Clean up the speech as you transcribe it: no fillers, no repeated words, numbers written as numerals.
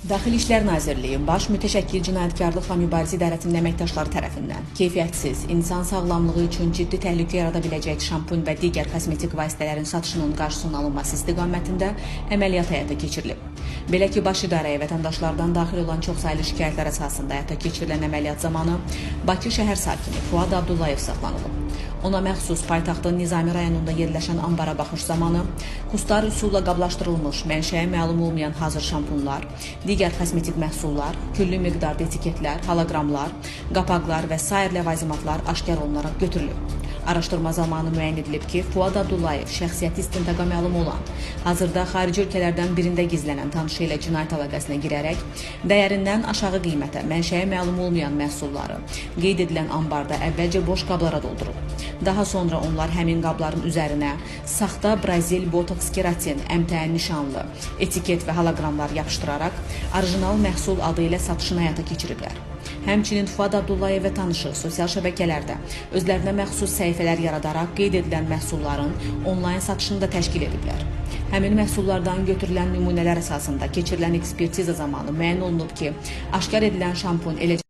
Daxili İşlər Nazirliyi Baş Mütəşəkkil Cinayətkarlıqla Mübarizə İdarəsinin əməkdaşları tərəfindən keyfiyyətsiz, insan sağlamlığı üçün ciddi təhlükə yarada biləcək şampun və digər kosmetik vasitələrin satışının qarşısının alınması istiqamətində əməliyyat həyata keçirilib. Belə ki, Baş İdarəyə vətəndaşlardan daxil olan çoxsaylı şikayətlər əsasında həyata keçirilən əməliyyat zamanı Bakı şəhər sakini Fuad Abdullayev saxlanılıb. Ona məxsus paytaxtın Nizami rayonunda yerləşən ambara baxış zamanı kustar üsulla qablaşdırılmış, mənşəyi məlum olmayan hazır şampunlar, digər kosmetik məhsullar, küllü miqdarda etiketlər, holoqramlar, qapaqlar və sair ləvazimatlar aşkar olunaraq götürülüb. Araşdırma zamanı müəyyən edilib ki, Fuad Abdullayev şəxsiyyəti istintaqa məlum olan, hazırda xarici ölkələrdən birində gizlənən tanışı ilə cinayət əlaqəsinə girərək dəyərindən aşağı qiymətə, mənşəyi məlum olmayan məhsulları qeyd edilən ambarda əvvəlcə boş qablara doldurub. Daha sonra onlar həmin qabların üzərinə saxta Brazil botoks keratin, MTN nişanlı, etiket və holoqramlar yapışdıraraq orijinal məhsul adı ilə satışını həyata keçiriblər. Həmçinin Fuad Abdullayev və tanışı sosial şəbəkələrdə özlərinə məxsus səhifələr yaradaraq qeyd edilən məhsulların onlayn satışını da təşkil ediblər. Həmin məhsullardan götürülən nümunələr əsasında keçirilən ekspertiza zamanı müəyyən olunub ki, aşkar edilən şampun eləcə